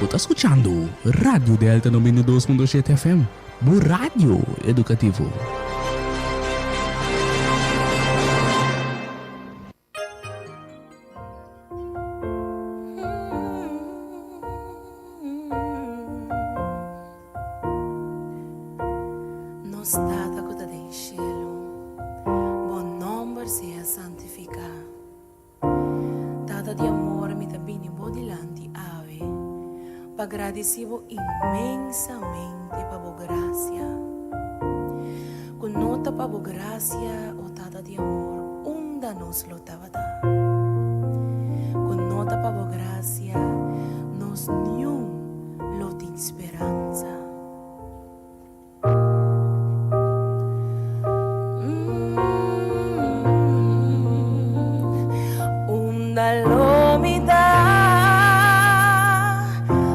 Bo ta skuchando Radio Delta 92.7 FM, bo radio edukativo. Nos Tata ku ta den shelu, bo nòmber sea santifiká. Tata di amor, mi ta bini bo dilanti awe pa gradisí bo inmensamente pa bo grasia. Ku no ta pa bo grasia, o Tata di amor, unda nos lo tabata? Ku no ta pa bo grasia, nos niun lo tin speransa. Unda lo mi ta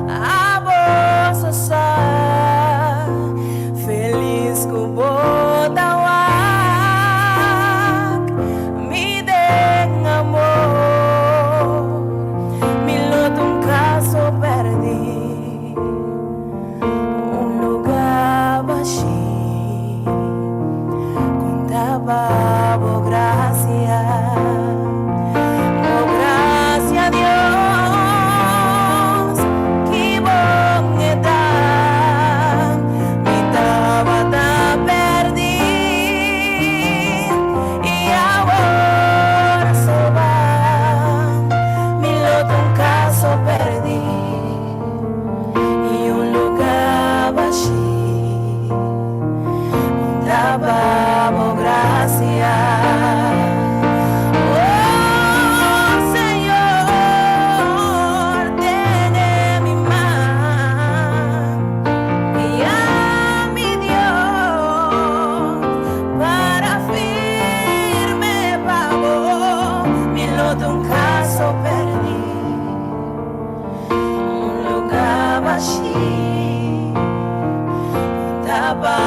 abo so sa Felis ku bo ta wak mi den amor Mi lo ta un kaso pèrdí. Un lugar bashí Con ta pa bo gracia Bo gracia Dios Ki bon e ta Mi tabata perdí Y awor a soba Mi lo ta un caso perdí. I un lugá bashí Ta pa bo grasia Oh Señor tene mi man Guia mi Dios para firme pa bo Mi lo ta un kaso perdí. Un lugar bashí Ta pa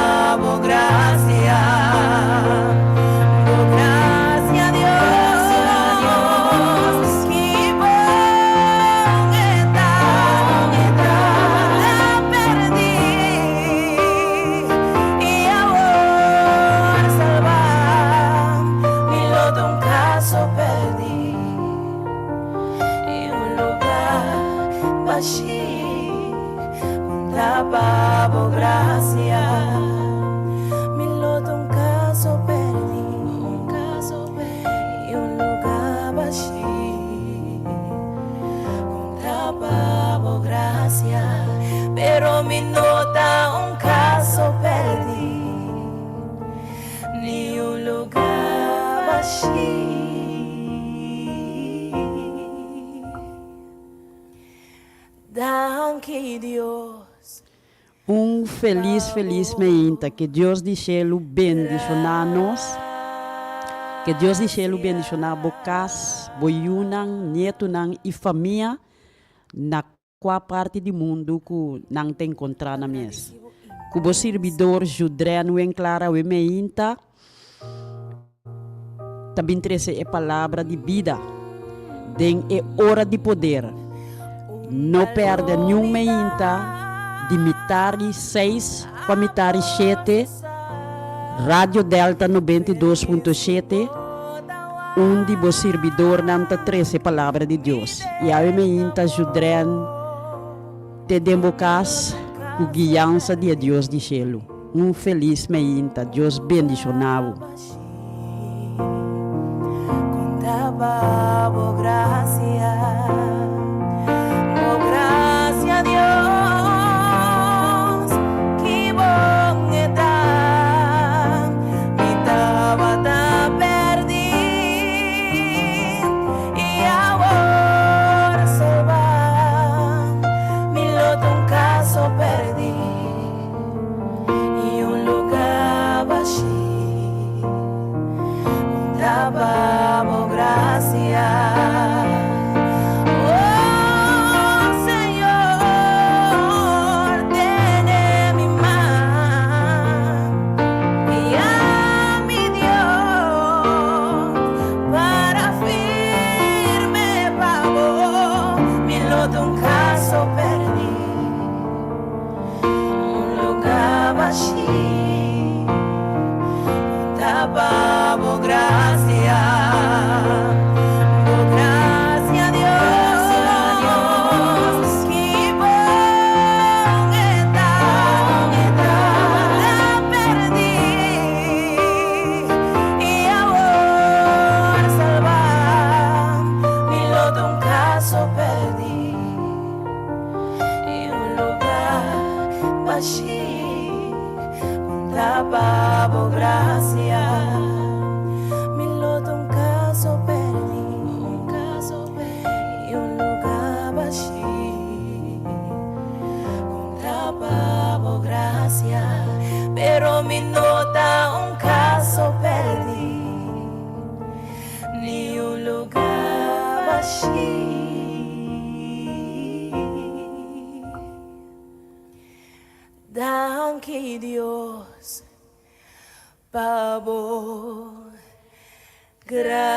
bo gracia Bo gracia Dios Ki bon e ta Tabata perdí I awor salbá Mi lo ta un caso perdí. I un lugar bashí Unda pa bo gracia Mi lo ta un caso perdí Un caso perdí I un lugar bashí Unda pa bo gracia Pero mi no ta un caso perdí Ni un lugar bashí. Danki Dios. Un felis felis meinta ke Dios di shelu bendishoná nos ke Dios di shelu bendishoná bo kas bo yunan nietunan i famia na Kua parti di mundu ku nan ta enkontrá nan mes? Ku bo sirbidor Judrèn Wenclara Wemeinta ta bin trese e palabra di bida den e ora di poder. No pèrdè niun meinta di mitar di seis pa mitar di shete, Radio Delta 92.7. Un di bo sirbidornan ta trese palabra di Dios, i awe meinta Judrèn te den bo kas ku guiansa di e Dios di shelu. Un felis meinta, Dios bendishoná bo. Mi tabata perdí i awor a salbá. Mi lo ta un kaso perdí i un lugá bashí. Ta pa bo grasia. Oh Señor, tene mi man. Guia mi Dios para firme pa bo. Mi lo ta un caso perdí. bashí Ku ta pa bo grasia Mi lo ta un kaso pèrdí Un kaso pèrdí I un lugá bashí Ku ta pa bo grasia Pero mi no ta un kaso pèrdí Ni un lugá bashí. Danki Dios pa bo gracia.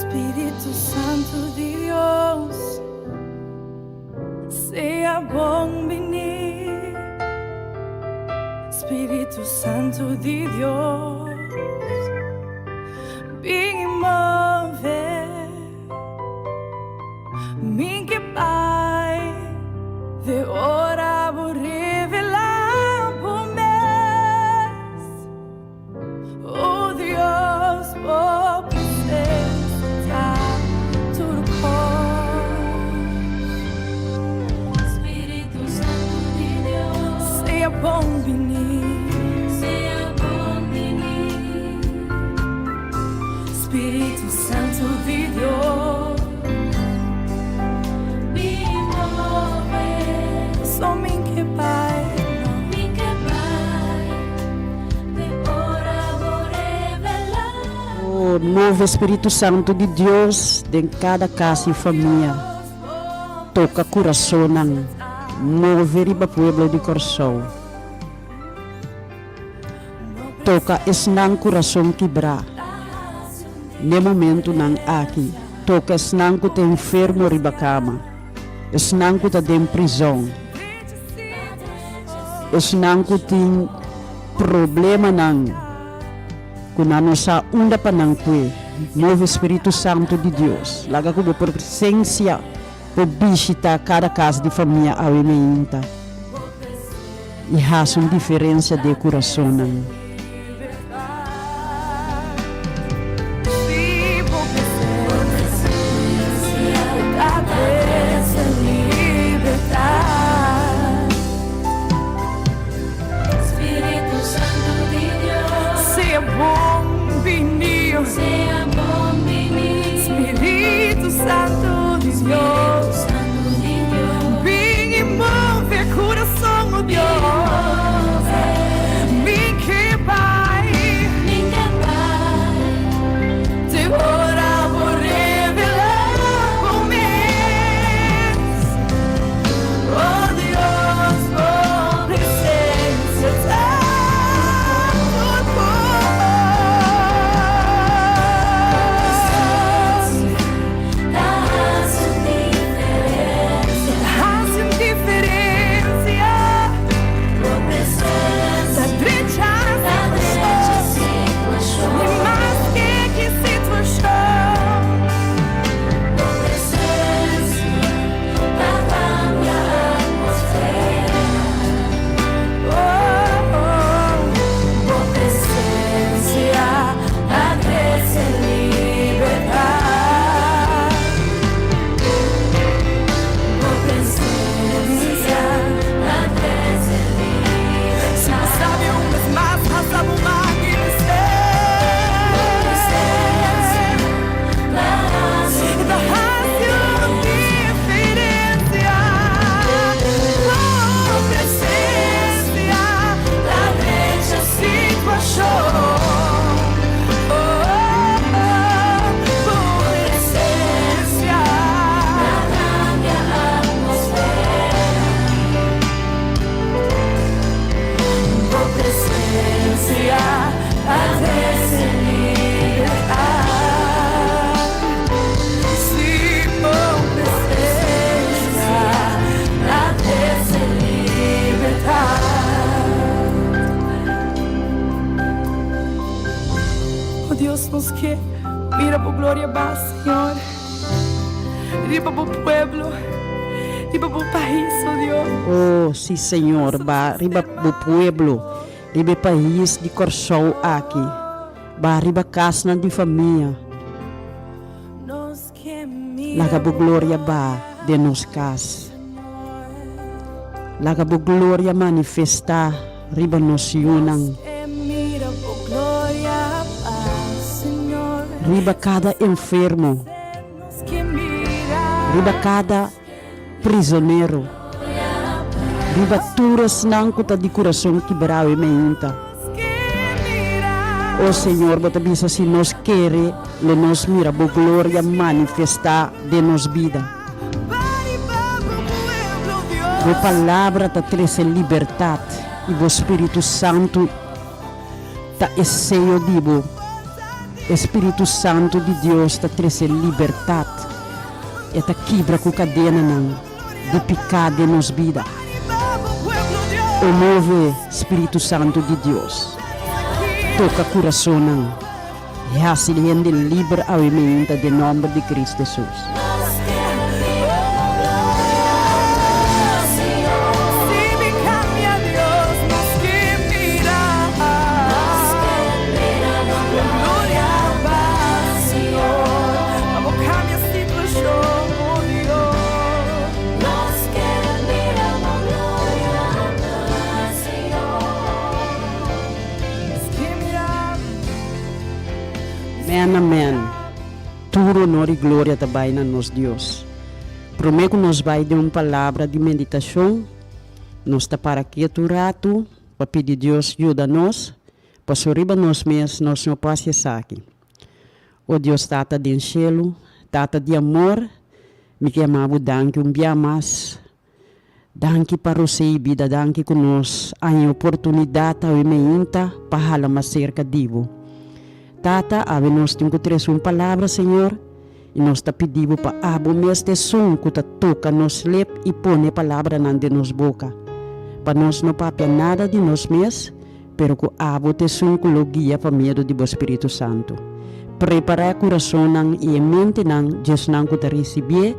Spiritu Santu di Dios, sea bon bini. Spiritu Santu di Dios, bin move. Mi ke bai te ora bo revelá bo mes. O Dios, bo presensia ta tur kos. Spiritu Santu di Dios, Sea bon bini. Sea bon bini. Spiritu Santu di Dios, Bin move. So mi ke bai. Mi ke bai te ora bo revelá. O move Spiritu Santu di Dios den kada kas i famia. Toka kurasonnan. Move riba pueblo di Kòrsou. Toka esnan kurason kibrá n'e momentunan aki. Toka esnan ku ta enfermo riba kama, esnan ku ta den prizòn, esnan ku tin problemanan ku nan no sa unda pa nan kue. Move Spiritu Santu di Dios, laga ku bo presensia por bishita kada kas di famia awe meinta i hasi un diferensia den e kurasonnan. Dios nos ke mira bo gloria ba, Señor. Riba bo pueblo, riba bo pais, oh Dios. Oh, si Señor, ba riba bo pueblo, riba e pais di Kòrsou aki, ba riba kasnan di famia. Laga bo gloria ba den nos kas. Laga bo gloria manifestá riba nos yunan. Riba kada enfermo. Riba kada prizonero. Riba tur esnan ku ta di kurason kibrá awe meinta. O Señor, bo ta bisa si nos kere lo nos mira bo gloria manifestá den nos bida. Bo palabra ta trese libertat i bo Spiritu Santu ta e seyo di bo. E Spiritu Santu di Dios ta trese libertat. E ta kibra ku kadenanan di piká den nos bida. O move, Spiritu Santu di Dios, toka kurasonnan i hasi hende liber awe meinta den nòmber di Kristu Hesus. Amen amen tur honor y gloria ta bay na nos Dios. Prome cu nos bay den un palabra di meditacion nos ta para ketu un ratu pa pidi Dios yuda nos paso riba nos mes nos no por haci esaki. O Dios Tata den shelu, Tata di amor, mi ke yama bo danki un bia mas. Danki pa rosei bida, danki ku nos haña e oportunidat awe meinta pa hala mas serka di bo. Tata, awe nos tin ku trese un palabra, Señor, i nos ta pidi bo pa abo mes ta esun ku ta toka nos lep i pone e palabranan den nos boka, pa nos no papia nada di nos mes, Pero ku abo ta esun ku lo guia pa miedu di bo Spiritu Santu. Prepará e kurasonnan i e mentenan djesnan ku ta risibié,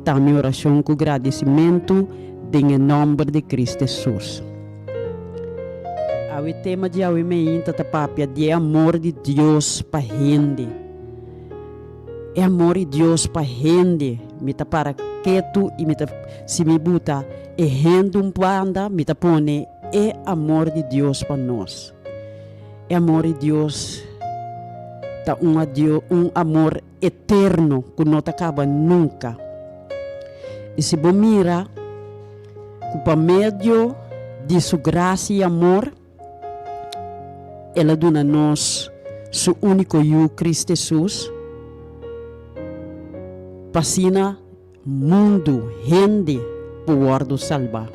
ta mi orashon ku gradisimentu den e nòmber di Kristu Hesus. Awe tema di awe meinta ta papia di e amor di Dios pa hende. E amor di Dios pa hende, mi ta para ketu i mi ta, si mi buta e hende un banda, mi ta pone e amor di Dios pa nos. E amor di Dios ta un un amor eterno ku no ta kaba nunka. I si bo mira ku pa medio di su grasia i amor, El a duna nos su úniko Yu, Cristo Hesus, pa asina mundu, hende, por wòrdu salbá.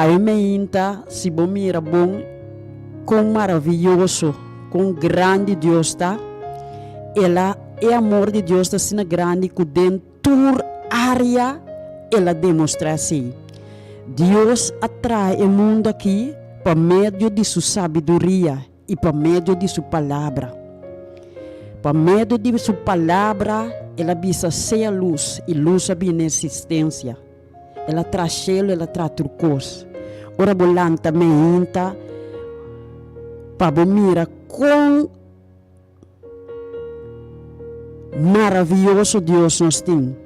Awe meinta, si bo mira bon kon maravioso, kon grandi Dios ta, El a, e amor di Dios ta asina grandi ku den Tur área el a demostrá esei. Dios a traha e mundu akí pa medio di su sabiduria i pa medio di su Palabra. Pa medio di su Palabra el a bisa sea lus i lus a bini na eksistensia. El a traha shelu, el a traha tur kos. Ora bo lanta meinta pa bo mira kon. Maravioso Dios nos tin.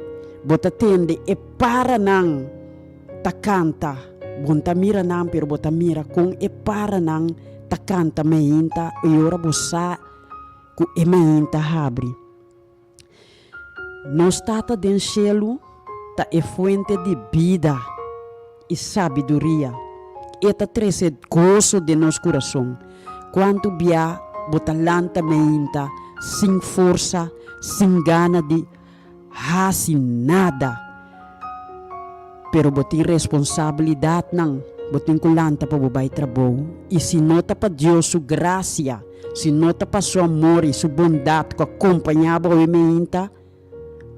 Bo ta tende e paranan ta kanta. Bo no ta mira nan, pero bo ta mira kon e paranan ta kanta meinta i ora bo sa ku e meinta habri. Nos Tata den shelu ta e fuente di bida i sabiduria. E ta trese goso den nos kurason. Kuantu bia bo ta lanta meinta sin forsa, sin gana di hasi nada? Pero bo tin responsabilidatnan, bo tin ku lanta pa bo bai trabou. I si no ta pa Dios su grasia, si no ta pa su amor i su bondat ku a kompañá bo awe meinta,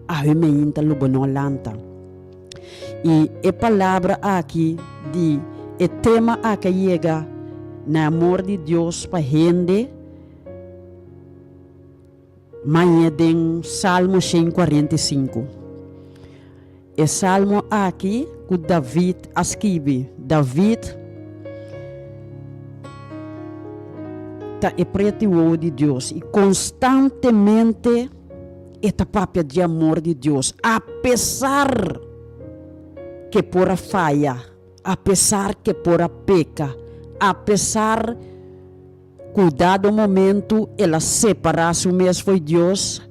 awe meinta lo bo no a lanta. I e palabra aki di e tema aki a yega. Na amor di Dios pa hende maña den Salmo 145. E salmo aki ku David a skibi. David ta e preti wowo di Dios i konstantemente e ta papia di amor di Dios apesar ke por a faya, apesar ke por a peka, apesar Ku dado momentu el a separá su mes fo'i Dios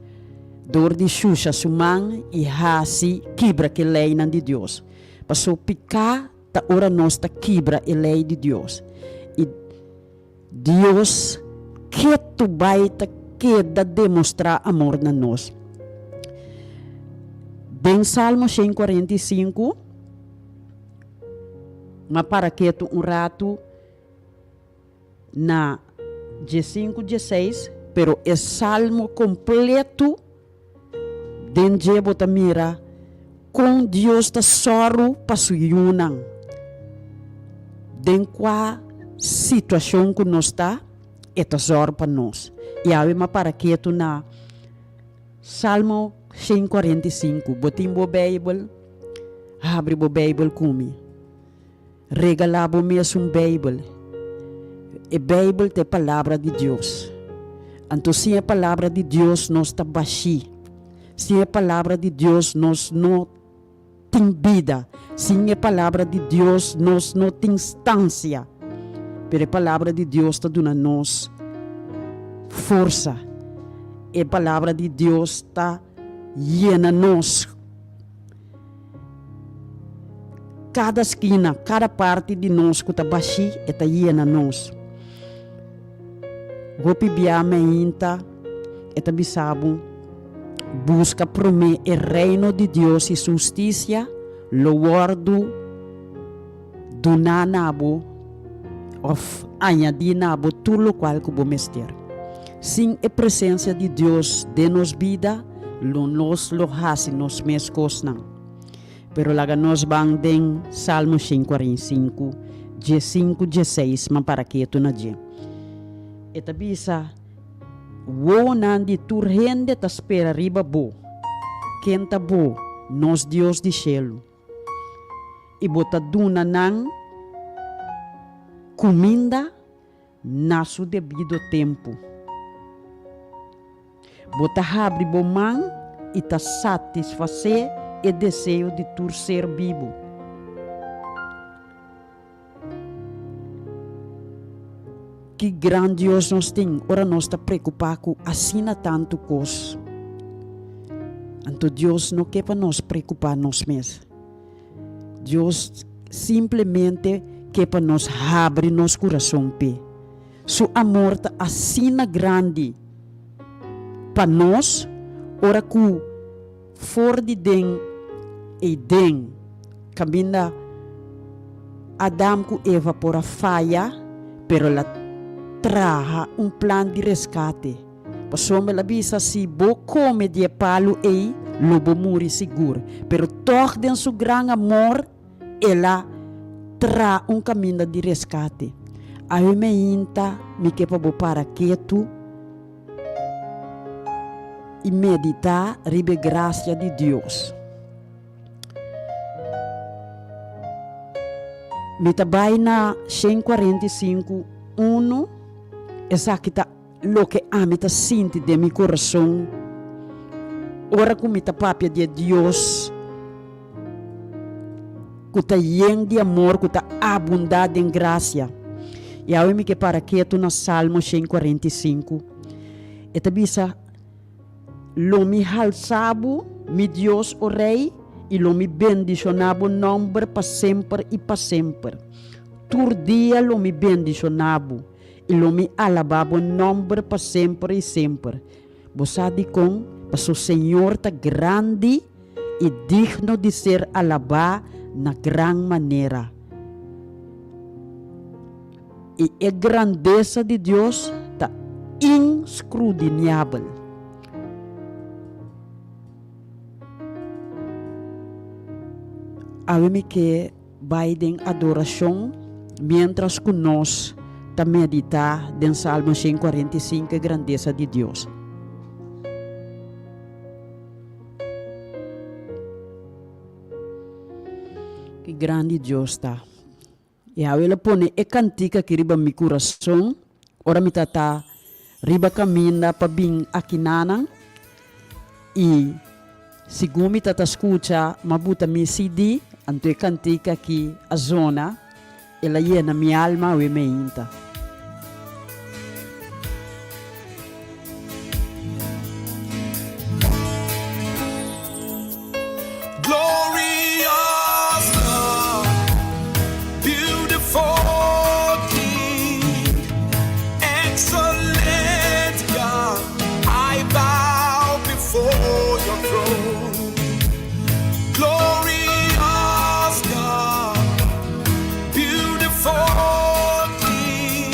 dor di shusha su man i hasi kibra ku e leinan di Dios. Pasobra piká ta ora nos ta kibra e lei di Dios, i Dios ketu bai ta keda demostrá amor na nos. Den Salmo 145, m'a para ketu un ratu. Na diesinku dieseis, pero e salmo kompletu den dje bo ta mira kon Dios ta sòru pa su yunan. Den kua situashon ku nos ta, e ta sòru pa nos. I awe m'a para ketu na Salmo 145. Bo tin bo Beibel? Habri bo Beibel ku mi. Regalá bo mes un Beibel. E Beibel ta e Palabra di Dios. Anto sin e Palabra di Dios nos ta bashí. Sin e Palabra di Dios nos no tin bida. Sin e Palabra di Dios nos no tin stansia. Pero e Palabra di Dios ta duna nos forsa. E Palabra di Dios ta yena nos. Kada skina, kada parti di nos ku ta bashí, e ta yena nos. Hopi bia meinta e ta bisa bo, Buska promé e Reino di Dios i su hustisia, lo wòrdu duná na bo òf añadí na bo tur lokual ku bo mester. Sin e presensia di Dios den nos bida, lo nos lo hasi nos mes kosnan. Pero laga nos ban den Salmo 145, 15, 16, ma para ketu na dje. E ta bisa, Wowonan di tur hende ta spera riba bo. Ken ta bo, nos Dios di shelu? I bo ta duna nan kuminda na su debido tempu. Bo ta habri bo man i ta satisfasé e deseo di tur ser bibu. Ki gran Dios nos tin ora nos ta preokupá ku asina tantu kos! Anto Dios no ke pa nos preokupá nos mes. Dios simplemente ke pa nos habri nos kurason p'e. Su amor ta asina grandi pa nos ora ku for di den Eden, kaminda Adam ku Eva por a faya, pero el a traha un plan di reskate. Pasobra el a bisa, Si bo kome di e palu ei, lo bo muri sigur. Pero tòg den su gran amor, El a traha un kaminda di reskate. Awe meinta mi ke pa bo para ketu i meditá riba e grasia di Dios. Mi ta bai na 145, unu, esaki ta Loke ami ta sinti den mi kurason ora ku mi ta papia di e Dios ku ta yen di amor, ku ta abundá den grasia. I awe mi ke para ketu na Salmo 145. E ta bisa, Lo mi halsa bo, mi Dios, o Rei, i lo mi bendishoná bo nòmber pa semper i pa semper. Tur dia lo mi bendishoná bo. I lo mi alabá bo nòmber pa semper i semper. Bo sa dikon? Paso Señor ta grandi i digno di ser alabá na gran manera. I e grandesa di Dios ta inskrudiniabel. Awe mi ke. Bai den adorashon miéntras ku nos ta meditá den Salmo 145 e grandesa di Dios. Ki grandi Dios ta. Yahweh lo pone e kantika aki riba mi kurason ora mi ta ta riba kaminda pa bin akinanan, i segun mi ta ta skucha m'a buta mi CD, anto e kantika aki a zona, el a yena mi alma awe meinta. Glorious God, beautiful King, excellent God, I bow before your throne. Glorious God, beautiful King.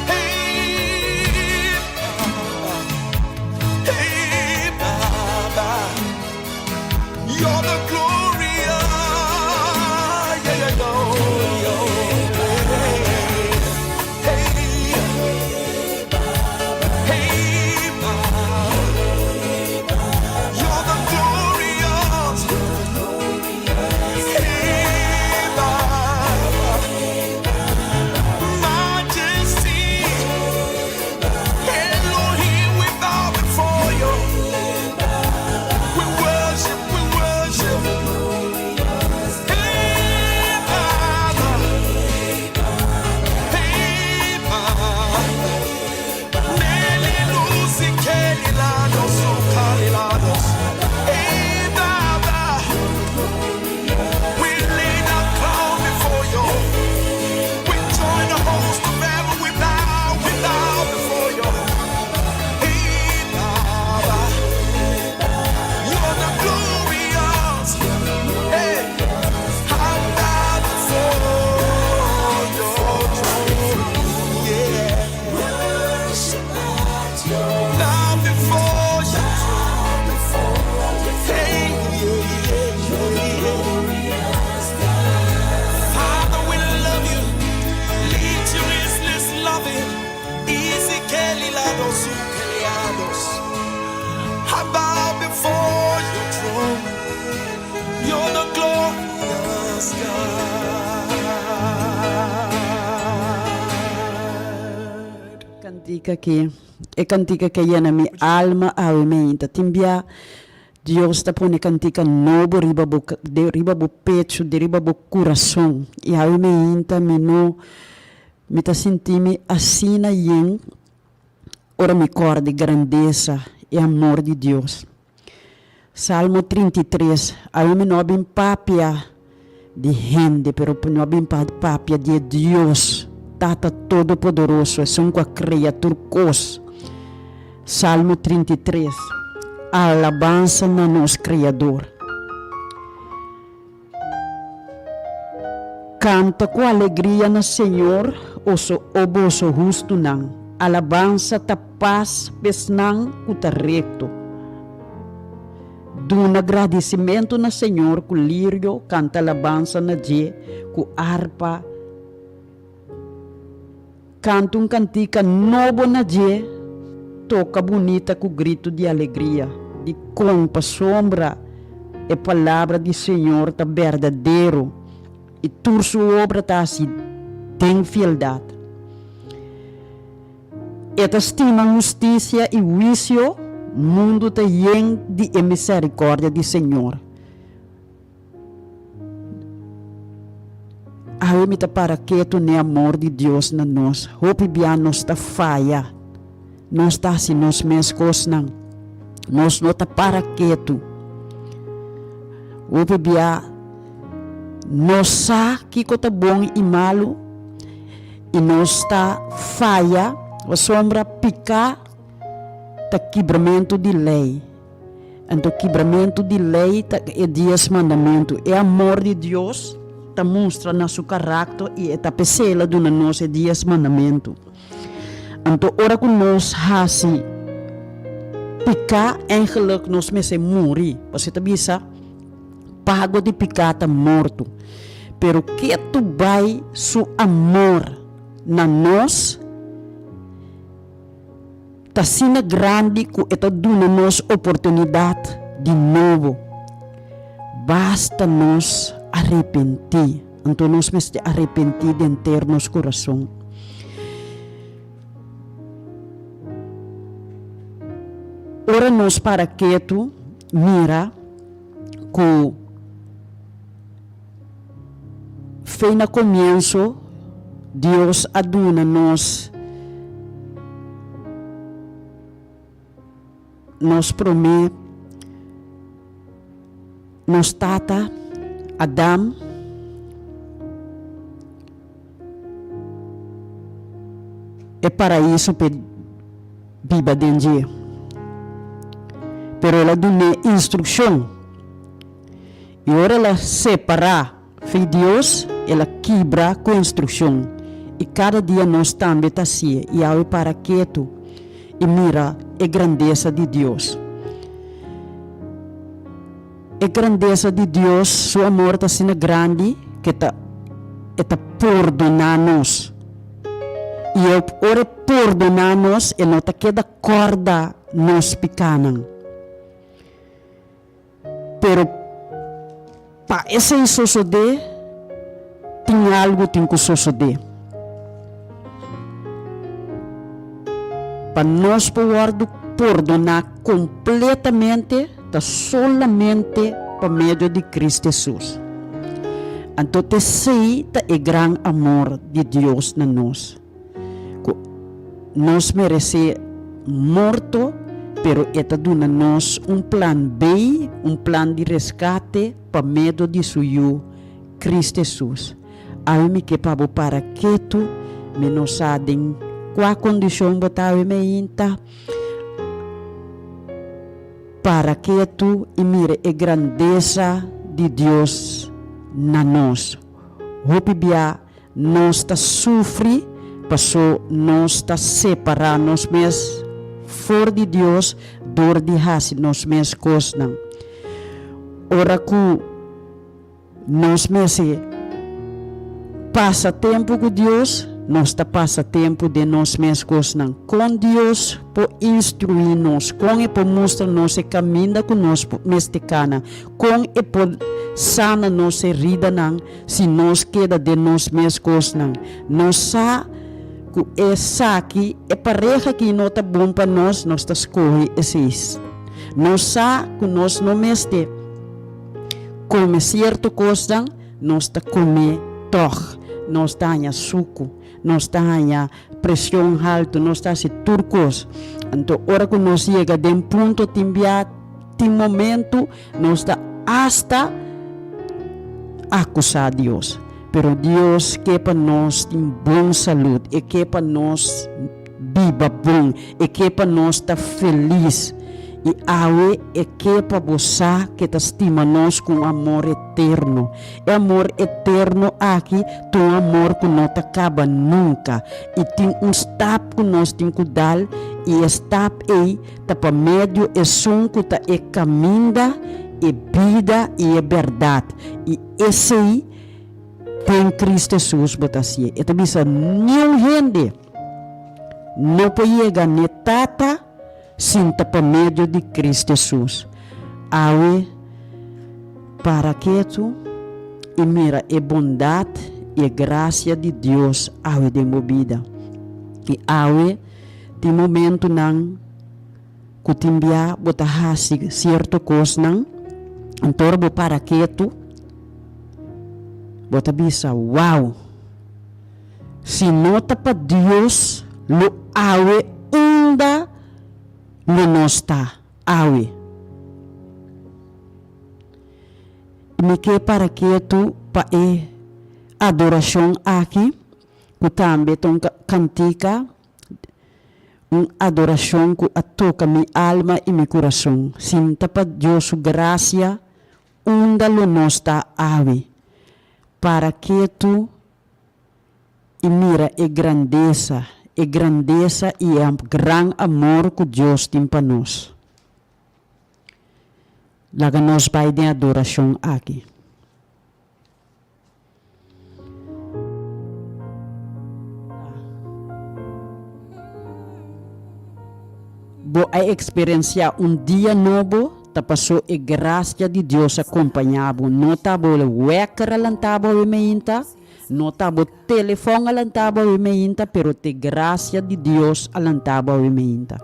Hey, Baba. Hey, Baba. You're the glorious. Yeah, yeah, yo, yo. Hey, hey, Baba. You're the glorious. Hey, Baba. Majesty. Elohim, we bow before you. We worship, we worship. Hey, Baba. Hey, Baba. Neli lusi kelilados, kalilados. Hey, Baba. We lay our crown before you. We join the host of heaven. We bow before you. Hey, Baba. You're the glorious. Hey, I bow before your throne. Yeah. Bow before your throne. Hey, yeah, yeah, yeah. Father, we love you. Literless loving. Easy Kelly lados, ukeliados. I bow before your throne. You're the glorious God. Kantika aki, e kantika ku a yena mi alma awe mainta. Tin bia Dios ta pone kantika nobo riba bo de riba bo pechu, de riba bo kurason. I awe mainta mi no mi ta sinti mi asina yen ora mi kòrda e grandesa i amor di Dios. Salmo 33, Awe mi no a bin papia di hende, pero no a bin pa papia di e Dios, Tata Todopoderoso, esun ku a krea tur kos. Salmo 33, Alabansa na nos Kreador. Kanta ku alegria na Señor, oso o boso hustunan. Alabansa ta pas p'esnan ku ta rekto. Duna gradisimentu na Señor ku lirio, kanta alabansa na dje ku arpa. Kanta un kantika nobo na dje, toka bunita ku gritu di alegria. Dikon? Pasobra e palabra di Señor ta berdadero i tur su obra ta hasi den fieldat. E ta stima hustisia i huisio, mundu ta yen di e miserikòrdia di Señor. Awe mi ta para ketu n'e amor di Dios na nos. Hopi bia nos ta faya. Nos ta hasi nos mes kosnan. Nos no ta para ketu. Hopi bia nos sa kiko ta bon i malu i nos ta faya pasobra piká ta kibramentu di lei. Anto kibramentu di lei ta e dies mandamentu. E amor di Dios ta mustra na su karakter i e ta p'esei el a duna nos e dies mandamentu. Anto ora ku nos hasi piká eigenlik nos mester muri, pasobra ta bisa pago di piká ta morto. Pero ketu bai su amor na nos. Ta asina grandi ku e ta duna nos oportunidat di nobo. Basta nos arepentí. Anto nos mester arepentí denter nos kurason. Ora nos para ketu mira ku Fe na komienso Dios a duna nos nos promé nos tata Adam e paraiso p'e biba den dje pero el a dun'é instrukshon. I ora el a separá fi Dios, el a kibra ku instrukshon. I kada dia nos tambe ta hasié. I awe para ketu i mira e grandesa di Dios. E grandesa di Dios, su amor ta asina grandi ku e ta e ta pordoná nos. I e ora e pordoná nos, e no ta keda kòrda nos pikánan. Pero pa esei sosodé, tin algu tin ku sosodé. Pa nos por wòrdu pordoná kompletamente ta solamente pa medio di Kristu Hesus. Anto t'esei ta e gran amor di Dios na nos. Ku nos meresé morto, pero e ta duna nos un plan B, un plan di reskate pa medio di su Yu, Kristu Hesus. Awe mi ke pa bo para ketu, mi no sa den kua kondishon bo ta awe meinta. Para ketu i mira e grandesa di Dios na nos. Hopi bia Nos ta sufri paso nos ta separá nos mes for di Dios dor di hasi nos mes kosnan. Ora ku nos mester pasa tempu ku Dios, nos ta pasa tempu den nos mes kosnan. Kon Dios por instruí nos? Kon e por mustra nos e kaminda ku nos mester kana? Kon e por sana nos heridanan? Si nos keda den nos mes kosnan, nos sa ku esaki, e pareha aki no ta bon pa nos, nos ta skohe esei. Nos sa ku nos no mester kome sierto kosnan, nos ta kome tòg. Nos ta haña suku, nos ta haña presion haltu, nos ta hasi tur kos. Anto ora ku nos yega den punto tin bia, tin momentu Nos ta asta akusá Dios. Pero Dios ke pa nos tin bon salud, e ke pa nos biba bon, e ke pa nos ta felis. I awe e ke pa bo sa ke ta stima nos ku un amor eterno. E amor eterno aki ta un amor ku no ta kaba nunka. I tin un stap ku nos tin ku dal, i e stap ei Ta pa medio esun ku ta e kaminda, e bida i e bèrdat, i esei den Kristu Hesus bo ta hasié. E ta bisa, Niun hende no por yega n'e Tata sin ta pa medio di Kristu Hesus. Awe, para ketu i mira e bondat i e grasia di Dios awe den bo bida. I awe, Tin momentunan ku tin bia bo ta hasi sierto kosnan, anto ora bo para ketu, bo ta bisa, Wow! Si no ta pa Dios, lo awe unda lo nos ta awe? I mi ke para ketu pa e adorashon aki. Ku tambe ta un kantika, un adorashon ku a toka mi alma i mi kurason. Sinta pa Dios su grasia unda lo nos ta awe. Para ketu i mira e grandesa, e grandesa i e gran amor ku Dios tin pa nos. Laga nos bai den adorashon aki. Bo a eksperensiá un dia nobo ta pasó e grasia di Dios a kompañá bo. No ta bo wèker a lantá bo awe meinta, no ta bo telefòn a lantá bo awe meinta, pero t'e grasia di Dios a lantá bo awe meinta.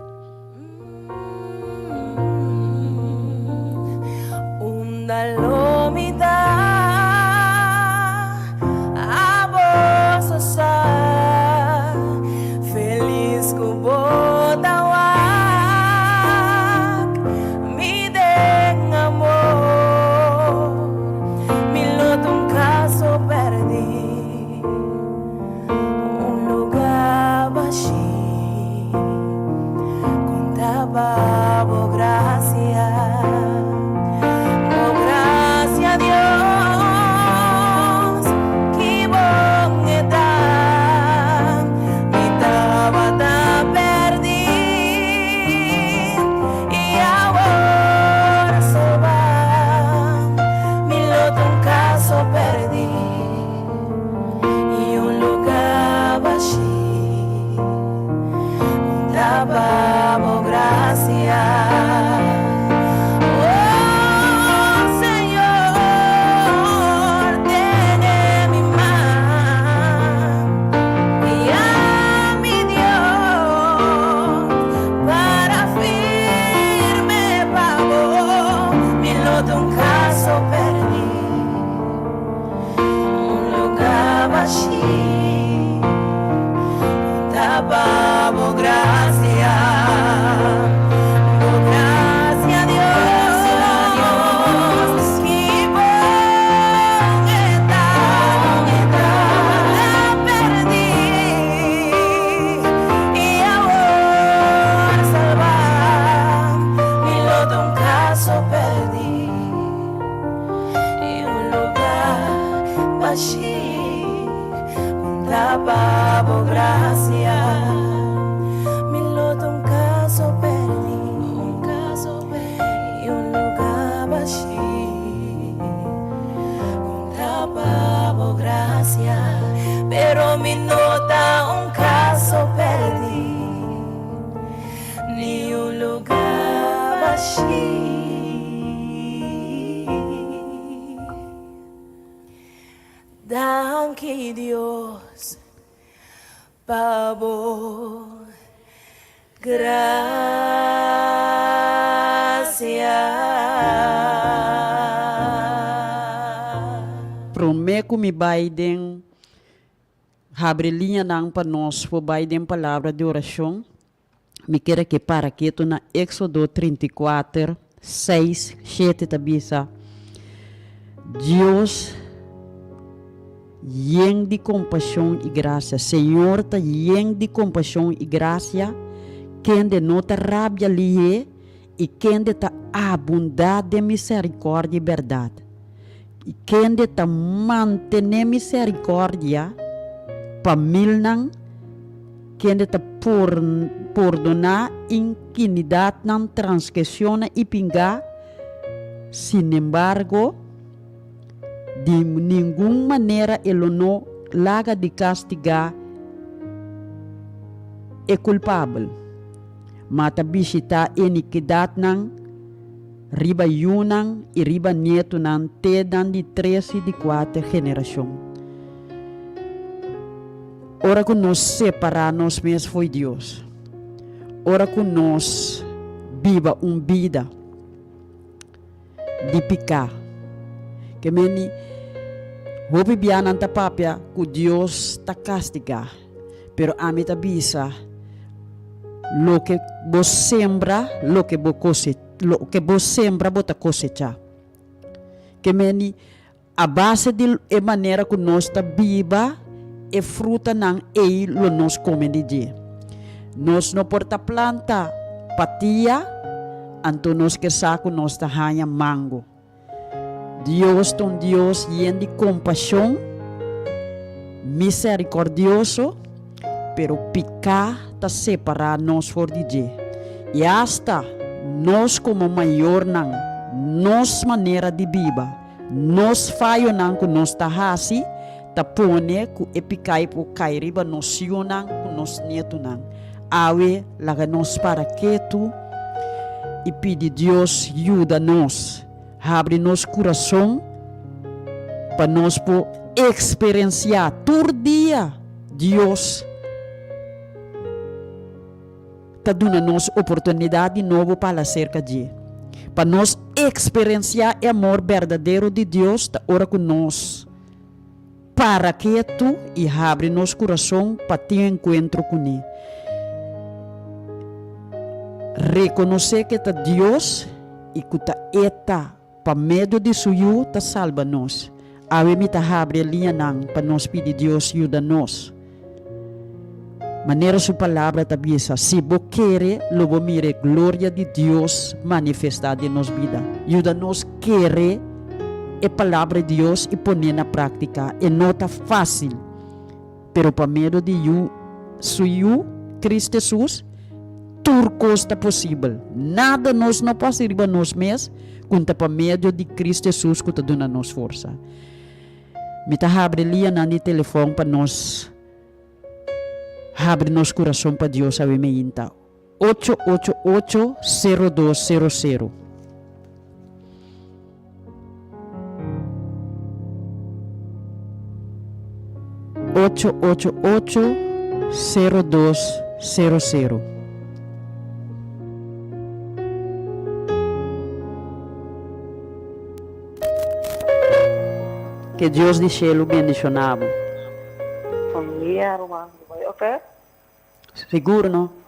Unda lo mi ta abo so sa Feliz ku bo ta wak mi den amor Mi lo ta un kaso pèrdí. Un lugar bashí Con ta pa bo gracia Bo gracia Dios. bashí Ku ta pa bo grasia Mi lo ta un kaso pèrdí Un kaso pèrdí I un lugá bashí Ku ta pa bo grasia Pero mi no ta un kaso pèrdí Ni un lugá bashí. Danki Dios pa bo gracia. Promé ku mi bai den habri liñanan pa nos por bai den palabra di orashon, Mi kere ke para ketu na Éxodo 34, 6, 7 ta bisa, Dios yen di kompashon i grasia. Señor ta yen di kompashon i grasia, kende no ta rabia lihé i kende ta abundá den miserikòrdia i bèrdat, i kende ta mantené miserikòrdia pa milnan. Kende ta pordoná inkinidatnan, transgresionnan i pingá, sinembargo, di ningun manera e lo no laga di kastigá e kulpabel, ma ta bishitá inikidatnan riba yunan i riba nietunan te dan di tres i di kuater generashon. Ora ku nos separá nos mes fo'i Dios, ora ku nos biba un bida di piká, ke meni hopi bia nan ta papia ku Dios ta kastigá, pero ami ta bisa, loke bo sembra, loke bo kose, loke bo sembra bo ta kosechá. Ke meni A base di e manera ku nos ta biba, e frutanan ei lo nos kome di dje. Nos no por ta planta patia, anto nos ke sa ku nos ta haña mango. Dios ta un Dios yen di kompashon, miserikòrdioso, pero piká ta separá nos for di dje. I asta nos komo mayornan, nos manera di biba, Nos fayonan ku nos ta hasi ta pone ku e pikai por kai riba nos yunan ku nos nietunan. Awe laga nos para ketu i pidi Dios yuda nos habri nos kurason pa nos por eksperensiá tur dia Dios. Ta duna nos oportunidat di nobo pa hala serka dje. Pa nos eksperensiá e amor berdadero di Dios ta ora ku nos para ketu i habri nos kurason pa tin enkuentro kuné. Rekonosé ku e ta Dios i ku ta E ta. Pa medio di su Yu ta salba nos. Awe mi ta habri e liñanan pa nos pidi Dios yuda nos. Manera su Palabra ta bisa, Si bo kere, lo bo mira e gloria di Dios manifestá den nos bida. Yuda nos kere e Palabra di Dios i pon'é na práktika. E no ta fásil. Pero pa medio di Yu, Su Yu, Cristo Jesus, tur cos ta posibel. Nada nos no por haci riba nos mes, cu ta pa medio di Cristo Jesus cu ta duna nos forsa. Mi ta habri lianan di telefon pa nos habri nos curason pa Dios awe meinta. Ocho ocho ocho sero dos sero sero. Ocho ocho ocho sero dos sero sero. Ke Dios di shelu bendiciona bo. Bon dia ruman, bo oké? Sigur no.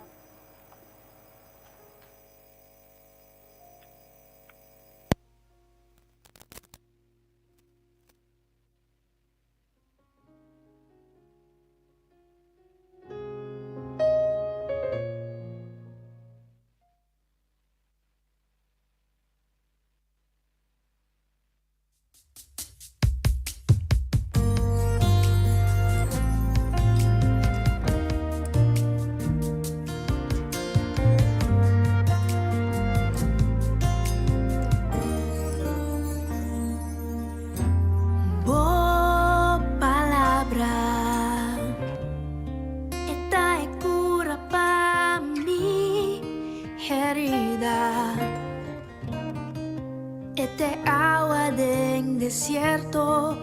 desierto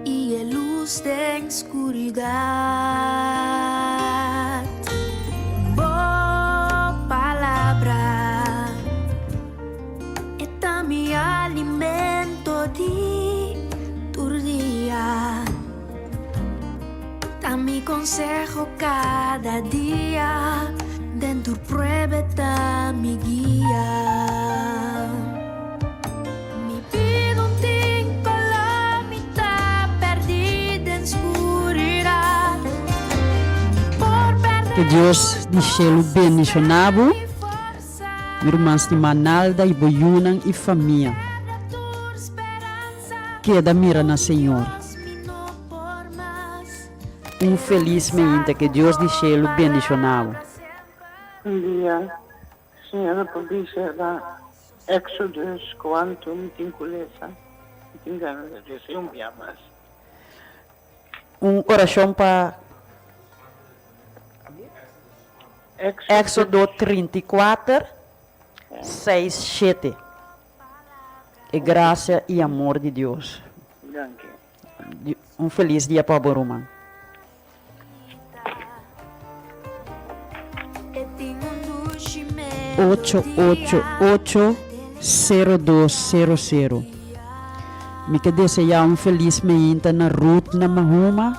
i e lus den skuridat. Bo palabra e ta mi alimento di tur dia, ta mi konseho kada dia, den tur prueba e ta mi guia. Mi bida un tin koló, mi ta pèrdí den skuridat. Mi por pèrdè Ke Dios di shelu bendishoná bo, mi ruman stimá Nalda i bo yunan i famia. Keda mira na Señor. Un felis meinta ke Dios di shelu bendishoná bo. Un dia, Señor a por bisa na Exodus kuantu mi tin ku lesa, mi tin gana di lesa un bia mas. Un orashon pa Exodo 34, 6, 7. E gracia y amor di Dios. Danki. Un feliz dia pa bo ruman. Ocho ocho ocho sero dos sero sero. Mi ke deseá un felis meinta na Ruth na Mahuma.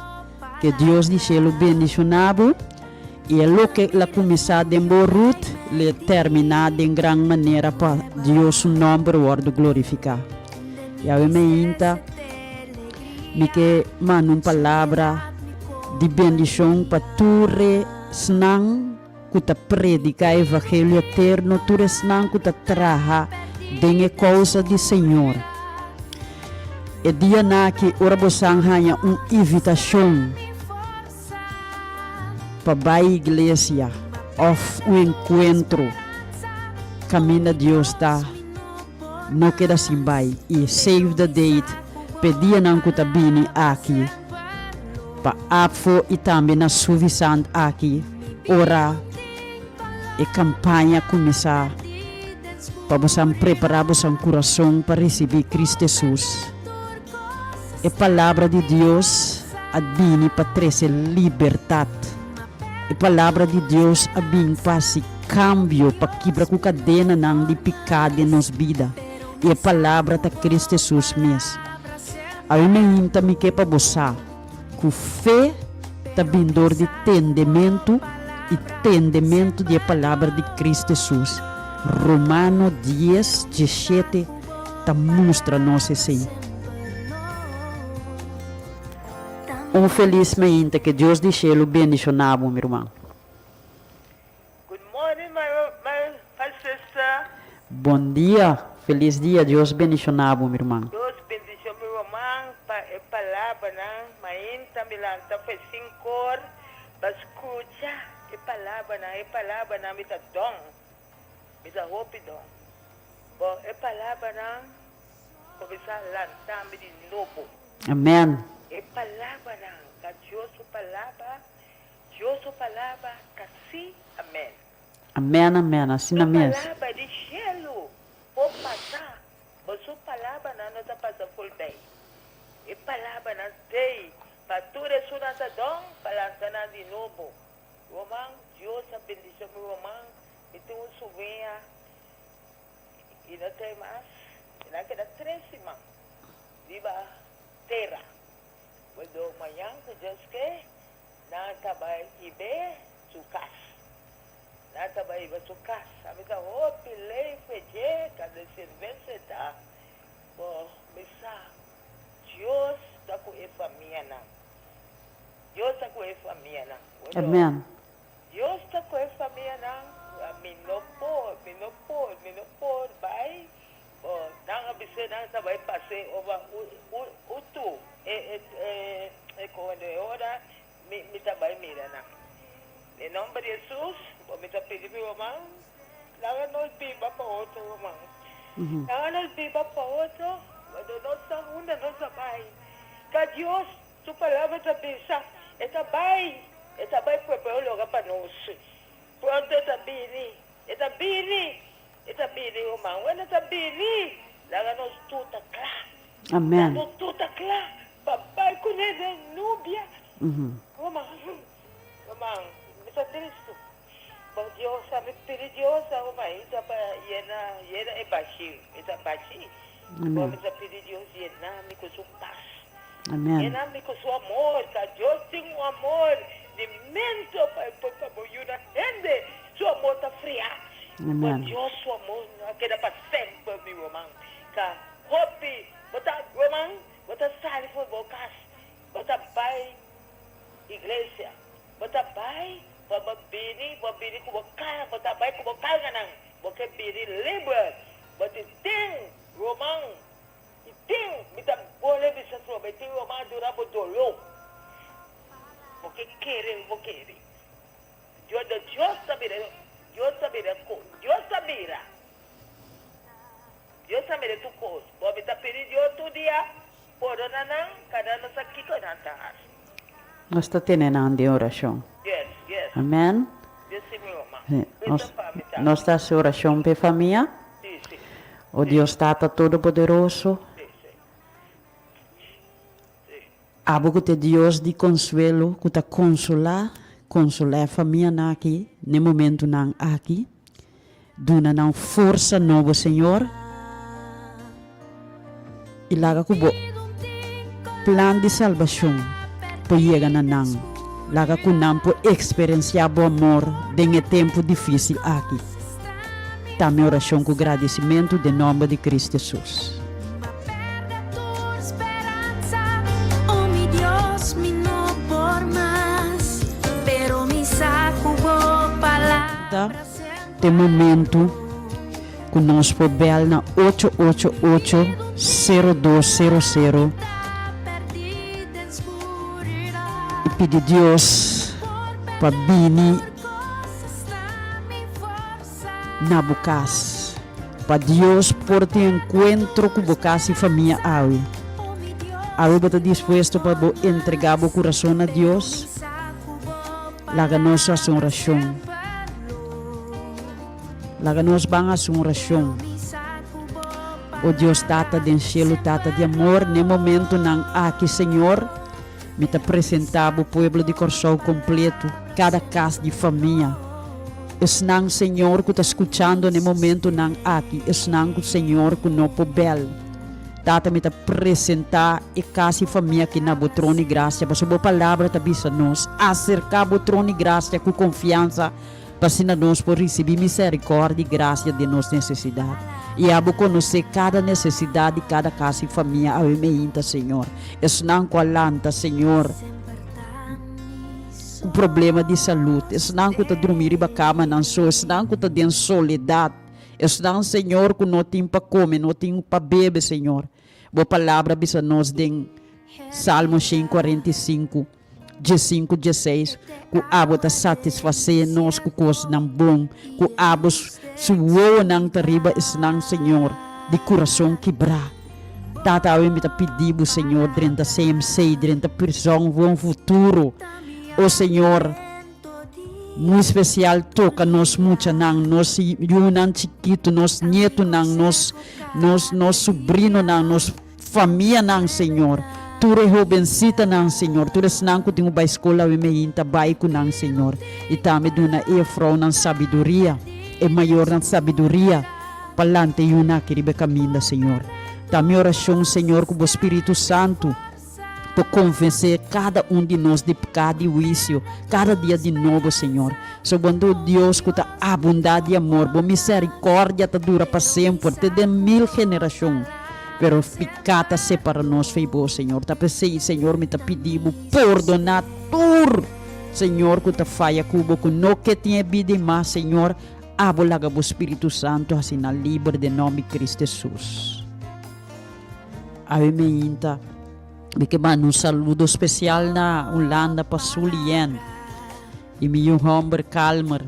Ke Dios di shelu bendishoná bo. I e loke la kuminsá den bo Ruth, le terminá den gran manera pa Dios su nòmber wòrdu glorifiká. Yawe meinta. Mi ke manda un palabra di bendishon pa tur esnan ku ta prediká evangelio eterno, tur esnan ku ta traha den e kousa di Señor. E dianan aki ora bosan haña un invitashon pa bai iglesia òf un enkuentro kaminda Dios ta, No keda sin bai i save the date p'e dianan ku ta bini aki pa APFO i tambe na Suffisant aki ora e kampaña kuminsá pa bosan prepará bosan kurason pa risibí Cristo Hesus. E palabra di Dios a bini pa trese libertat. E palabra di Dios a bin pa hasi kambio, pa kibra ku kadenanan di piká den nos bida, i e palabra ta Cristo Hesus mes. Awe meinta mi ke pa bo sa ku fe ta bin dor di tendementu i tendementu di e palabra di Cristo Hesus. Romano dies, diesshete ta mustra nos esei. Un felis meinta ke Dios di shelu bendishona bo mi ruman. Good morning my my my sister. Bon dia, felis dia, Dios bendishona bo mi ruman. Dios bendishon mi ruman pa e palabranan mainta mi lanta fe sinkor pa skucha e palabranan e palabranan mi ta don mi ta hopi don bo e palabranan kuminsá lanta mi di nobo. Amen. E palabranan ta Dios su palabra, Dios su palabra ta sí, amen. Amen, amen, asina Su mes. palabra di shelu por pasa, but su palabranan no ta pasa fulbei. E palabranan t'ei pa tur esunnan ta don pa lanta nan di nobo. Ruman, Dios a bendicion mi ruman, mi tin un subiña y no t'ei mas, y nan keda tres siman. Riba tera. Cuando mañan cu Dios ke, nan ta bay hib'é su cas. Nan ta bay hiba su cas. Ami ta hopi ley fe dje, cando e sirvense ta, bo mi sa, Dios ta cu e famianan. Dios ta cu e famianan. Amen. Dios ta cu e famianan. Mi no por, mi no por, mi no por bay Bo nan a bis'é nan ta bai pas'é ova utu e e kondo e ora mi mi ta bai mira nan. Den nomber di Hesus bo mi ta pidi mi ruman laga nos biba pa otro ruman. Laga nos biba pa otro cuando nos ta unda nos a bai. Ka Dios su palabra ta bisa e ta bai e ta bai prepara un lugar pa nos. Pronto e ta bini e ta bini. E ta bini, ruman. Wende ta bini. Laga nos tur ta kla. Amen. Bo tur ta kla pa bai kuné den nubia. Ruman, ruman, mi ta tristu. Bo Dios a mi pidi Dios a ruman i ta pa yena, yena e bashí. Mi ta bashí. Bo mi ta pidi Dios yena mi ku su pas. Amen. Yena mi ku su amor. Ka Dios tin un amor inmenso pa e pa bo yuda hende. Su amor ta fria. Bo Amen. Dios su amor no a keda pa semper, mi ruman. Ka hopi bo ta ruman, bo ta sali for bo kas, bo ta bai iglesia, bo ta bai pa bo bini, bo bini ku bo kara, bo ta bai ku bo karganan, bo ke bini liber, bo tin tin ruman, i tin, mi ta bole bisa trobe, tin ruman a dura bo doló, bo ke kere, bo kere. Dios, Dios ta bira, Dios ta bira, Dios ta bira. Dios ta mira tur kos. Bo mi ta pidi Dios tur dia pordona nan kada no sa kiko nan ta hasi. Nos ta tene nan den orashon. Yes, yes. Amen. Dios si mi ruman. Sí. Bisa pa mi tata. Nos ta hasi orashon p'e famia. Sí, sí. O Dios Tata Todopoderoso. Sí, sí. Sí. Abo ku ta e Dios di konsuelo ku ta konsolá, konsolá e famianan aki n'e momentunan aki. Duna nan forsa nobo, Señor, i laga ku bo plan di salbashon por yega na nan. Laga ku nan por eksperensiá bo amor den e tempu difísil aki. Ta mi orashon ku gradisimentu den nòmber di Kristu Hesus. Ta te momento ku nos por bel na ocho ocho ocho sero dos sero sero i pidi Dios pa bini na bo kas, pa Dios por tin enkuentro ku bo kas i famia awe. Awe bo ta dispuesto pa bo entregá bo kurason na Dios? Laga nos hasi un orashon. Laga nos ban hasi un orashon. O Dios Tata den shelu, Tata di amor, n'e momentunan aki, Señor, Mi ta presentá bo pueblo di Kòrsou kompletu, kada kas di famia. Esnan, Señor, ku ta skuchando n'e momentunan aki, esnan ku, Señor, ku no por bèl. Tata, mi ta presentá e kas i famia aki na bo trono di grasia, pasobra bo Palabra ta bisa nos, Aserká bo trono di grasia ku konfiansa, Pa asina nos por risibí miserikòrdia i grasia den nos nesesidat. I abo konosé kada nesesidat di kada kas i famia awe meinta, Señor. Esnan ku a lanta, Señor, ku problema di salud, esnan ku ta drumí riba kamanan so, esnan ku ta den soledat, esnan, Señor, ku no tin pa kome, no tin pa bebe, Señor. Bo Palabra bisa nos den Salmo 145. Diesinku dieseis, ku abo ta satisfasé nos ku kosnan bon, ku abo su wowonan ta riba esnan, Señor, di kurason kibrá. Tata, awe mi ta pidi bo, Señor, drenta CMC, drenta prizòn, bon futuro. O Señor, muy spesial toka nos muchanan, nos yunan chikitu, nos nietunan, nos, nos, nos subrinonan, nos. Famianan, Señor. Tur e hobencitanan, Señor, tur esnan cu tin cu bay scol awe meinta, bay cu nan, Señor. Y tambe duna e frounan sabiduria, e mayornan sabiduria, pa lanta e yunan aki riba e caminda, Señor. Ta mi oracion, Señor, cu Bo Spiritu Santu por convence cada un di nos di pca di huicio, cada dia di nobo, Señor. So bo Dios cu ta abunda di amor, Bo misericordia ta dura pa semper, te den mil generacion. Pero piká ta separa nos fei bo, Señor. Ta p'esei, Señor, mi ta pidi bo pordoná tur, Señor, ku ta faya ku bo, ku no ke tin e bida i mas, Señor, abo laga bo Spiritu Santu hasi nan liber den nòmber di Kristu Hesus. Awe meinta, mi ke manda un saludo spesial na Hulanda pa Sulien i mi yu hòmber Calmer.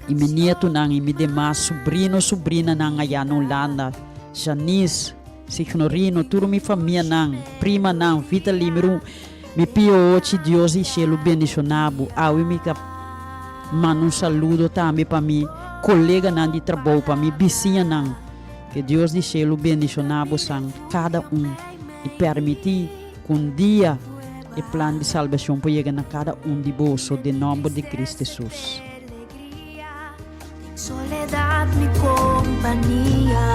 I mi nietunan i mi demas subrino subrinanan ayá na Hulanda, Janice, Signorino, tur mi famianan, primanan, Vitaly, mi ru, mi pio ochi Dios di shelu bendishoná bo. Awe mi ta manda un saludo tambe pa mi koleganan di trabou, pa mi bisiñanan. Ke Dios di shelu bendishoná bosan kada un i permití ku un dia e plan di salbashon por yega na kada un di boso den nòmber di Kristu Hesus. Soledad mi kompania.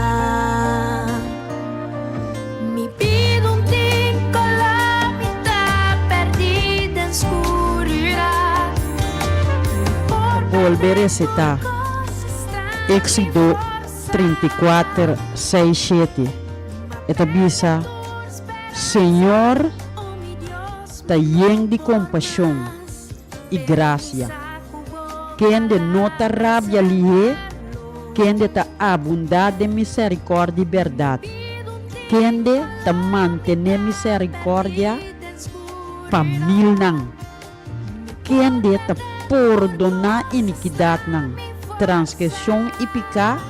Mi bida un tin koló mi ta pèrdí den skuridat. Ta bolbe recetá Éxodo 34, 6, 7. E ta bisa, Señor ta yen di kompashon i grasia, kende no ta rabia lihé, kende ta abundá den miserikòrdia i bèrdat, kende ta mantené miserikòrdia pa milnan, kende ta pordoná inikidatnan, transgreshon i piká,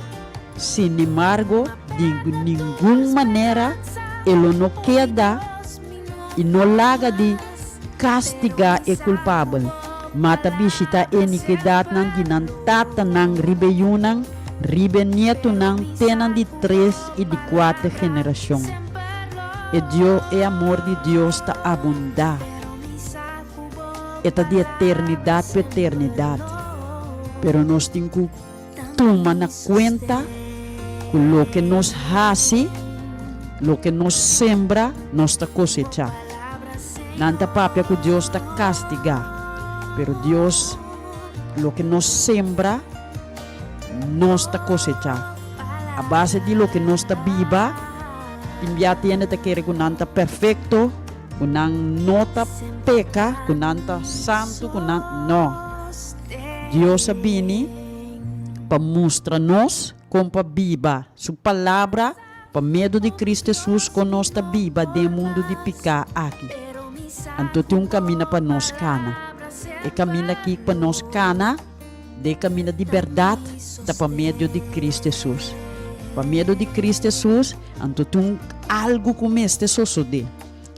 sinemargo, di ningun manera e lo no keda i no laga di kastigá e kulpabel, ma ta bishitá e inikidatnan di nan tatanan riba e yunan, riba e nietunan te nan di tres i di kuater generashon. E Dio, e amor di Dios ta abundá. E ta di eternidat pa eternidat. Pero nos tin ku Tuma na kuenta ku loke nos hasi, loke nos sembra, nos ta kosechá. Nan ta papia ku Dios ta kastigá, pero Dios, loke nos sembra, nos ta kosechá. A base di loke nos ta biba, tin bia tin hende ta kere ku nan ta perfekto, ku nan no ta peka, ku nan ta santu, ku nan, no. Dios a bini pa mustra nos kon pa biba. Su Palabra, pa medio di Cristo Hesus, kon nos ta biba den e mundu di piká aki. Anto tin un kaminda pa nos kana. E kaminda aki pa nos kana, den e kaminda di bèrdat, ta pa medio di Cristo Hesus. Pa medio di Cristo Hesus, anto tin un algu ku mester sosodé.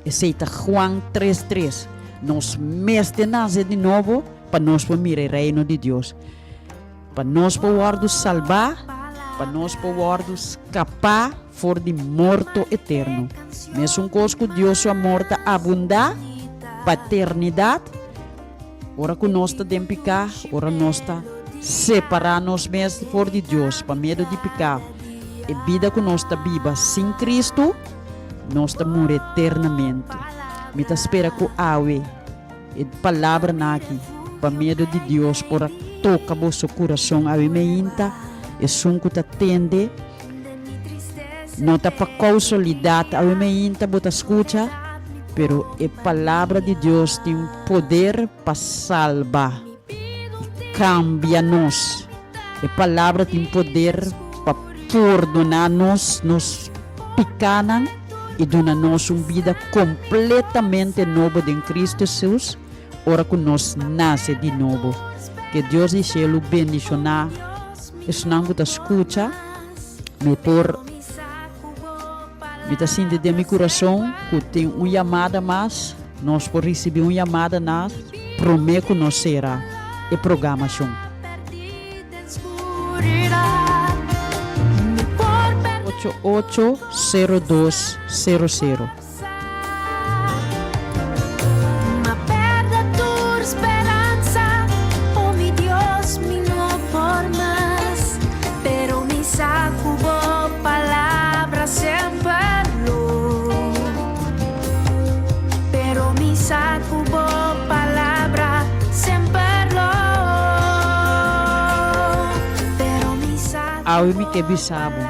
Esei ta Juan tres tres. Nos mester nase di nobo pa nos por mira e Reino di Dios. Pa nos por wòrdu salbá, pa nos por wòrdu skapá for di morto eterno. Mesun kos ku Dios su amor ta abundá pa eternidat, ora ku nos ta den piká, ora nos ta separá nos mes for di Dios pa medio di piká, e bida ku nos ta biba sin Kristu, nos ta muri eternamente. Mi ta spera ku awe e palabranan aki pa medio di Dios por a toka boso kurason awe meinta. Esun ku ta tende no ta pa kousolidat awe meinta bo ta skucha, pero e palabra di Dios tin poder pa salba i kambia nos. E palabra tin poder pa pordoná nos nos pikánan i duna nos un bida kompletamente nobo den Kristu Hesus ora ku nos nase di nobo. Ke Dios di shelu bendishoná esnan ku ta skucha. Mi por mi ta sinti den mi kurason ku tin un yamada mas, nos por risibí un yamada na promé ku nos sera e programashon. Ocho ocho sero dos sero sero. Awe mi ke bisa bo,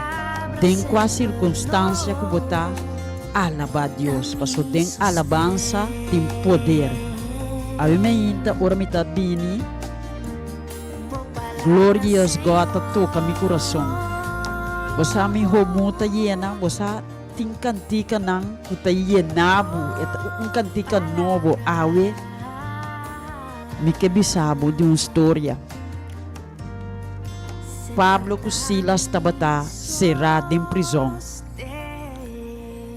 den kua sirkunstansia ku bo ta, alabá Dios, paso den alabansa tin poder. Awe meinta ora mi ta bini, Glorious God ta toka mi kurason. Bo sa mi homu ta yena, bo sa Tin kantikanan ku ta yena bo, e ta un kantika nobo. Awe mi ke bisa bo di un storia. Pablo ku Silas tabata será den prizòn.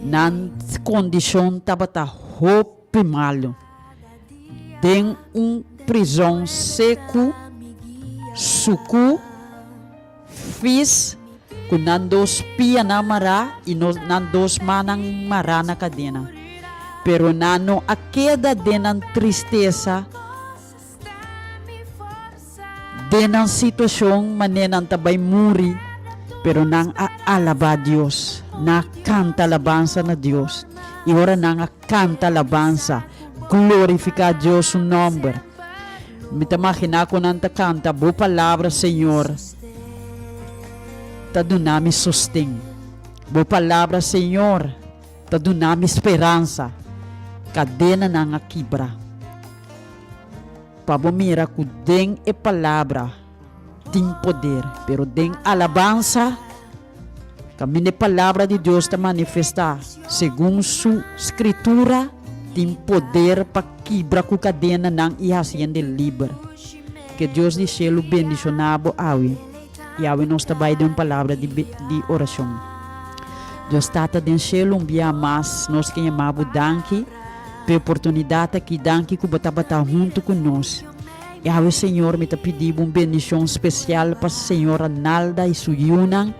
Nan kondishon tabata hopi malu. Den un prizòn seku, sukú, fis. Ku nan dos pianan mará i nan dos mannan mará na kadena. Pero nan no a keda den nan tristesa, den nan situashon manera nan ta bai muri, pero nan a alabá Dios. Nan a kanta alabansa na Dios. I ora nan a kanta alabansa, glorifiká Dios su nòmber. Mi ta maginá ku nan ta kanta, Bo palabra, Señor, ta duna mi sosten. Bo palabra, Señor, ta duna mi speransa. Kadenanan a kibra. Pa bo mira ku den e palabra tin poder, pero den alabansa Kaminda e Palabra di Dios ta manifestá segun su Skritura, tin poder pa kibra ku kadenanan i hasi hende liber. Ke Dios di shelu bendishoná bo awe. I awe nos ta bai den un palabra di di orashon. Dios Tata den shelu, un bia mas nos ke yama bo danki pa e oportunidat aki, danki ku bo tabata huntu ku nos. Yahweh Señor mi ta pidi bo un bendicion special pa Señora Nalda y su yiunan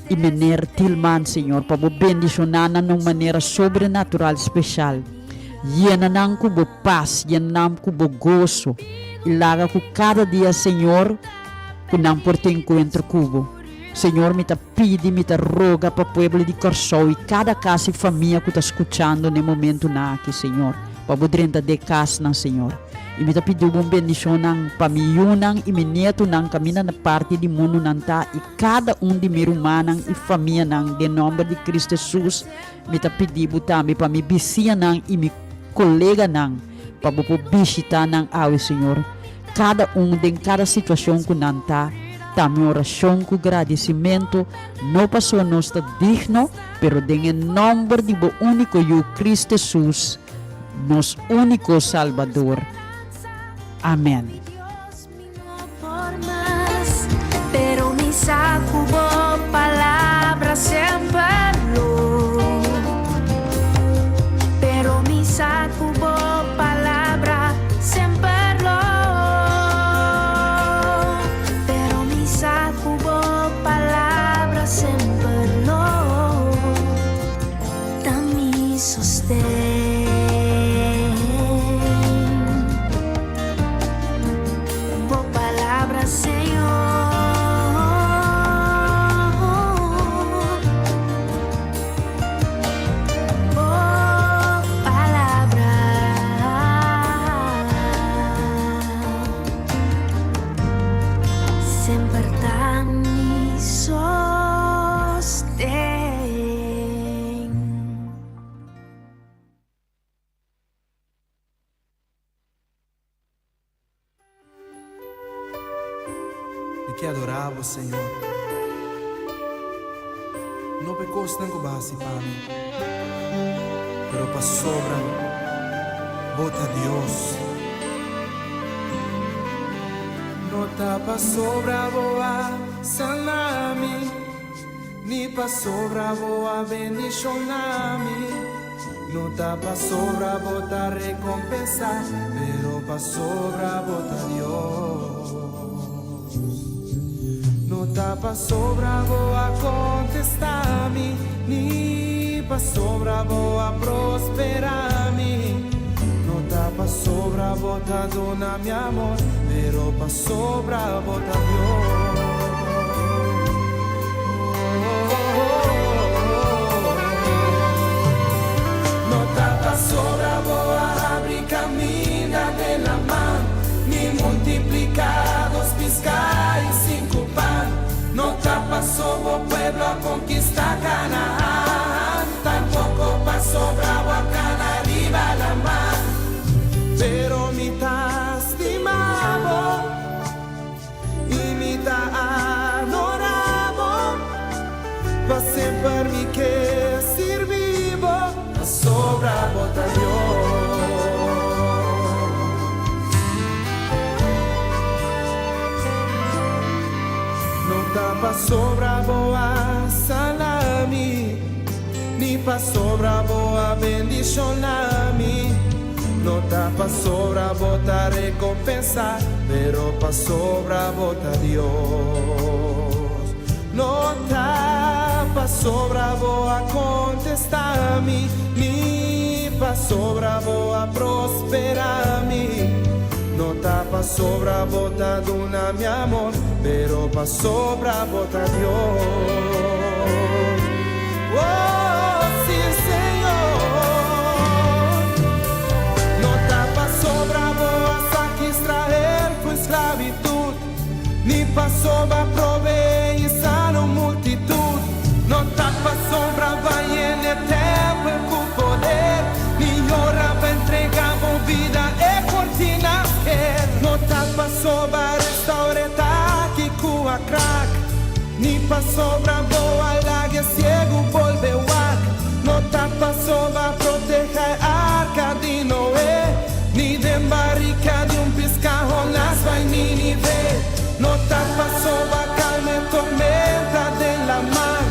y meneer Tilman Señor pa bo bendiciona nan na un manera sobrenatural special yena nan cu bo paz yena nan cu bo gozo y laga cu cada dia Señor cu nan por tin encuentro cu bo Señor mi ta pidi mi ta roga pa pueblo di Corsou y cada cas y famia cu ta scuchando na e momentonan aki Señor pa bo drenta de casnan Señor. I mi ta pidi bo un bendishonnan pa mi yunan i mi nietunan kaminda na parti di mundu nan ta i kada un di mi rumannan i famianan den nòmber di Kristu Hesus mi ta pidi bo tambe pa mi bisiñanan i mi koleganan pa bo por bishita nan awe Señor kada un den kada situashon ku nan ta ta mi orashon ku gradisimentu no pasobra nos ta digno pero den e nòmber di bo úniko yu Kristu Hesus nos úniko Salbador. Amèn. Ta mi sosten. Bo palabra, Señor. Bo palabra. Semper ta mi sosten. Mi ke adorá bo, Señor. No p'e kosnan ku bo a hasi pa mi, pero pasobra bo ta Dios. No ta pasobra bo a sana mi. Ni pasobra bo a bendishoná mi, no ta pasobra bo ta rekompensá, pero pasobra bo ta Dios. No ta pasobra bo a kontestá mi, ni pasobra bo a prosperá mi, no ta pasobra bo ta duna mi amor, pero pasobra bo ta Dios. No ta pasobra bo a habri kaminda den laman, ni multipliká dos piská i sinku pan. No ta paso bo pueblo a konkistá Kanaan, tampoko pasobra bo a kana riba laman. Pero mi ta stima bo. I mi ta adorá bo. Pa semper mi ke sirbi bo. Pasobra bo ta Dios. No ta pasobra bo a sana mi, ni pasobra bo a bendishoná mi. No ta pasobra bo ta recompensá, pero pasobra bo ta Dios. No ta pasobra bo a kontestá mi, ni pasobra bo a prosperá mi. No ta pasobra bo ta duna mi amor, pero pasobra bo ta Dios. Oh, sí, Señor. No ta pasobra bo a saka Israel fu sklabitut, Ni pasobra a proveé i sana un multitut. No ta pasobra bo a yena e tèmpel ku poder, ni ora bo a entregá bo bida e kortina sker. No ta pasobra a restaur'é taki ku a krak, ni pasobra bo a laga e siegu bolbe wak. No ta pasobra a protehá e arka di Noé, Ni den barika di un piska Jonás bai Nínive. No ta pasobra kalma e tormenta den laman,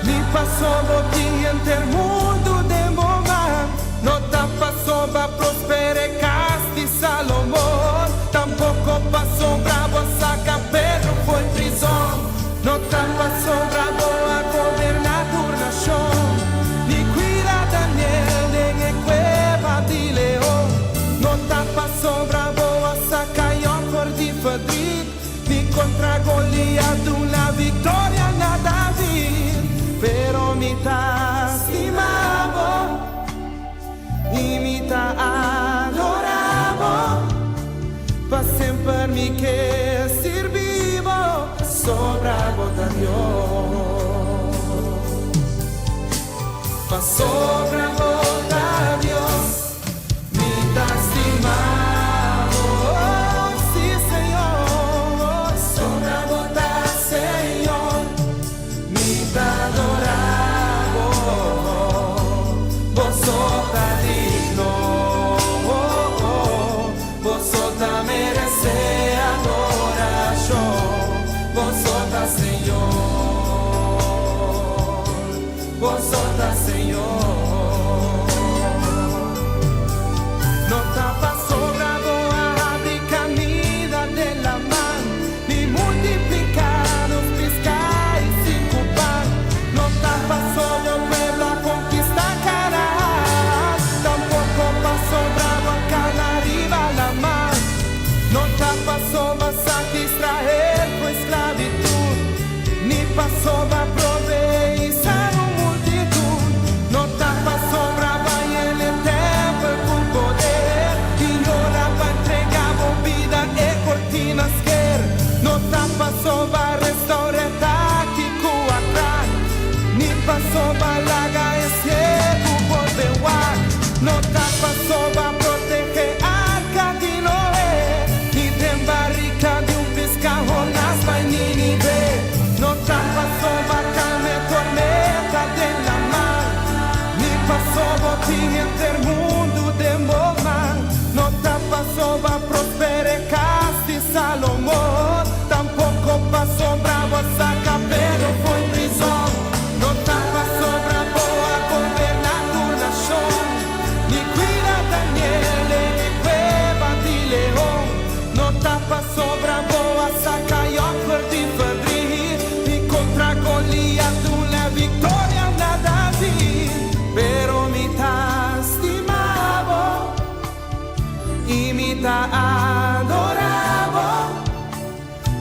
ni pasobra bo tin henter mundu den bo man. No ta pasobra prospera e kas di Salomon, tampoko pasobra bo a saka Pedro fo'i prizon. No ta pasobra bo a goberná tur nashon, ni kuida Daniel den e kueba di leon. No ta pasobra bo a saka Yòb for di ferdrit, ni kontra Goliat duna viktoria na David. Pero mi ta stima bo i mi ta adorá bo. Pa semper mi ke sirbi bo, pasobra bo ta Dios. Pasobra bo ta Dios, mi ta stima bo, sí Señor. Pasobra bo ta Señor, mi ta adora bo, bo so ta digno. Boso ta meresé adorashon, boso ta Señor, boso ta Señor. No ta pasobra bo a habri kaminda den laman, ni multipliká nos piská i sinku pan. No ta pasobra bo pueblo a konkistá Kanaan, tampoko pasobra bo a kana riba laman. No ta pasobra saka Israel for esklabitut, ni pasobra proveé i sana un multitut. No ta pasobra bo a yena e tèmpel ku poder i ora bo a entregá bo bida e kortina sker. No ta pasobra restaur'é taki ku a krak, ni pasobra laga e siegu bolbe wak. No ta pasobra protegé arka di Noé, ni den barika di un piska Jonás bai Nínive. No ta pasobra kalma e tormenta den laman, ni pasobra bo tin henter mundu den bo man. No ta pasobra prosper'é kas di Salomon, tampoko pasobra bo a saka Pedro fo'i prizon. No ta pasobra bo a goberná tur nashon, ni kuida Daniel den e kueba di leon. No ta pasobra bo a saka Yòb for di ferdrit, ni kontra Goliat duna viktoria na David. Pero mi ta stima bo. I mi ta adorá bo.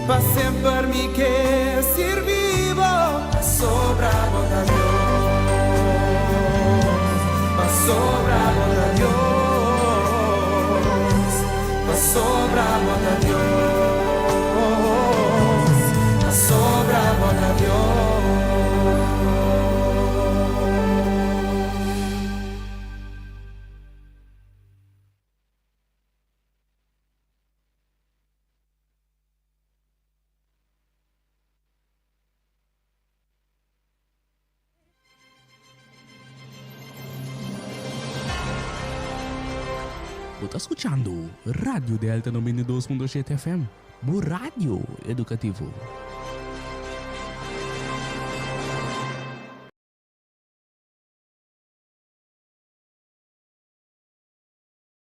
Pa semper mi ke sirbi bo. Pasobra bo ta Dios. Pasobra bo ta Dios. Pasobra bo ta Dios. Pasobra bo ta Dios. Bo ta skuchando Radio Delta 92.7 FM, bo radio edukativo.